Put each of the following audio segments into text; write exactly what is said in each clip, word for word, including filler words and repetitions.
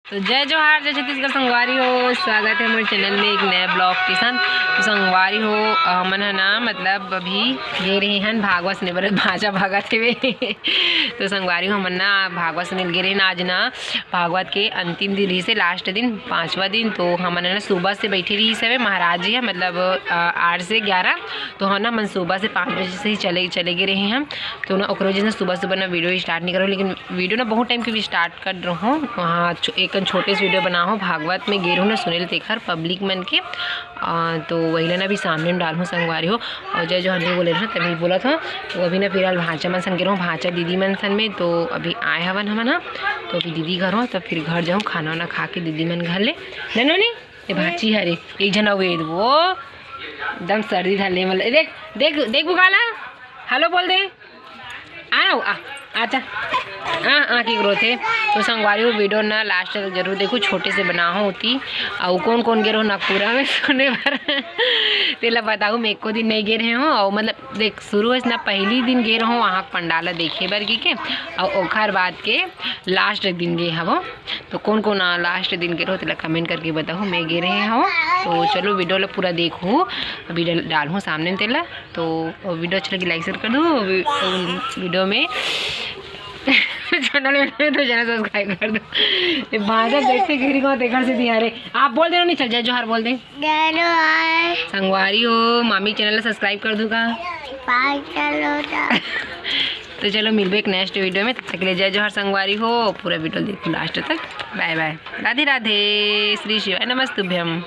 तो जय जोहार, जय छत्तीसगढ़ संगवारी हो, स्वागत है मोर चैनल में एक नया ब्लॉग के साथ। तो संगवारी हो, हमन ह ना, मतलब, अभी गे रहे हन भागवत सुने बर, भांचा भागत हेवे। तो संगवारी हो, हमन ना भागवत सुने गे रहे हन। आज ना भागवत के अंतिम दिन रहिस हे, लास्ट दिन, पांचवा दिन। तो हमन ह ना सुबह से बैठे रहिस हवे महाराज जी ह, मतलब, अ, आठ से ग्यारह। तो ह ना, हमन सुबह से पाँच बजे से ही चले, चले गे रहे हन। तो ना ओकरो वजह से सुबह सुबह ना वीडियो स्टार्ट नहीं करो, लेकिन वीडियो ना बहुत टाइम के भी स्टार्ट कर रहो। वहाँ छो-, एक छोटे से वीडियो बनाहो, भागवत में गे रहो ना सुने ल तेखर पब्लिक मन के। आ, तो वही ला ना अभी सामने में डालहूँ संगवारी हो। और जय जोहार नहीं बोले रहो, तभी बोला था। तो अभी ना फिलहाल भांचा मन सन गे रहो, भांचा दीदी मन सन में। तो अभी आए हवन हमन हा, तो अभी दीदी घर हो, तो फिर घर जाऊँ, खाना वाना खा के दीदी मन घर ले। ननोनी, ये भांची हरे, एक झन अउ ए वो एकदम सर्दी धर ले, मतलब, देख, देख, देख बुकाला, हेलो बोल दे। आओ, आ, आजा। हाँ, हाँ, की करो थे। तो संगवारी हो, वीडियो ना लास्ट तक जरूर देखो, छोटे से बनाहो होती। और कौन कौन गे रहो नागपुरा में सुने बर, तेला बताऊँ, मैं एको दिन नहीं गे रहे हूँ। और मतलब, देख, शुरू से ना पहली दिन गे रहो वहाँ पंडाल देखे बर की के, और ओखर बाद के लास्ट दिन गे हवो। तो कौन कौन लास्ट दिन गे रहो, तेला कमेंट करके बताओ। मैं गे रहे हूँ, तो चलो वीडियो ला पूरा देखो, अभी डाल-, डालहूँ सामने में तेला। तो वीडियो अच्छा लगी, लाइक शेयर कर दो। वी-, वीडियो में चैनल में तो चैनल सब्सक्राइब कर दो। ये भांचा देखते गिरी को देखा से दिया रे। आप बोल दे, नहीं चल जाए, जोहार बोल दे। हेलो, हाय। संगवारी हो, मामी चैनल ला सब्सक्राइब कर दूंगा। बाय, चलो ता। तो चलो, मिलबे एक नेक्स्ट वीडियो में, तब तक के लिए जय जोहार संगवारी हो। पूरा वीडियो देखो लास्ट तक। बाय बाय, राधे राधे, श्री शिवाय नमस्तुभ्यम।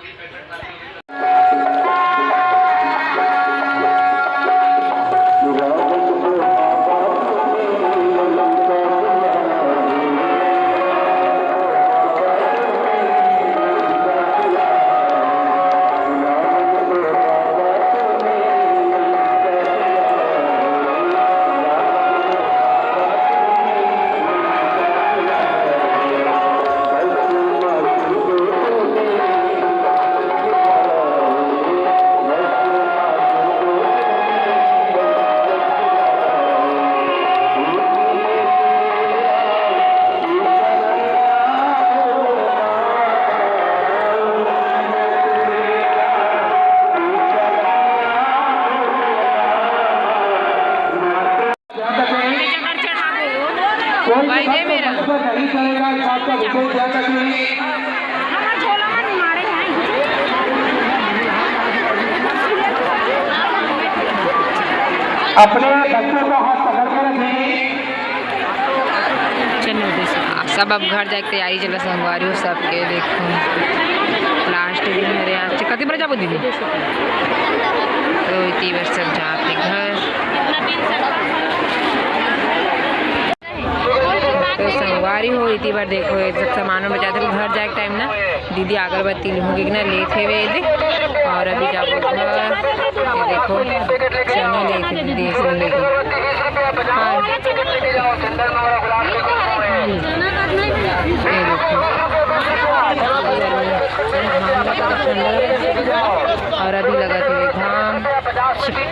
भाई दे मेरा। अपने बच्चों का हाथ पकड़ कर रखें। चलो, सब अब घर जाके तैयारी चला संगवारी हो सबके। देखो, लास्ट दिन मेरे यहाँ से कति बजे जाबो दीदी? तो इतनी बार सब जाते घर। तो संगवारी हो, इतनी बार देखो, ये सब सामान में बचाते घर जाए टाइम ना। दीदी अगरबत्ती लिहूँ कि ना लेत हेवे दे। और अभी जाबो घर। ये देखो, चना लेत हे दीदी, इसमें देखो। हाँ। ये देखो। और अभी लगा थे घाम।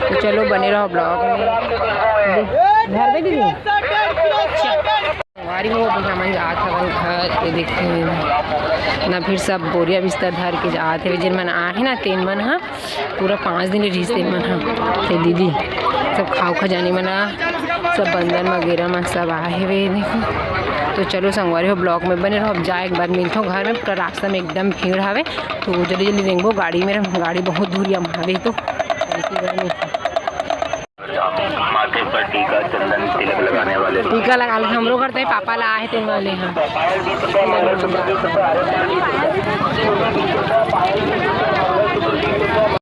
तो चलो, बने रहो ब्लॉग में। घर में दीदी। संगवारी हो, अभी हमन जात हवन घर। ये देखिए ना, फिर सब बोरिया बिस्तर धर के जात हे। जिन मन आहे ना, तेन मन ह पूरा पाँच दिन रिहिस तेन मन ह। ते दीदी सब खाऊ खजानी मन ह, सब बंदन वगैरह मन सब आहे वे। देखो, तो चलो संगवारी हो, ब्लॉग में बने रहो। अब जाए एक बार मिलथो घर में, पूरा रास्ता में एकदम भीड़ हवे। तो जल्दी जल्दी रेंगबो गाड़ी में, गाड़ी बहुत दूरिया में हवे। तो माथे पर टीका, चंदन, तिलक लगाने वाले। टीका लगा ले, हमरो घर ते पापा ला आहे तेन वाले हैं।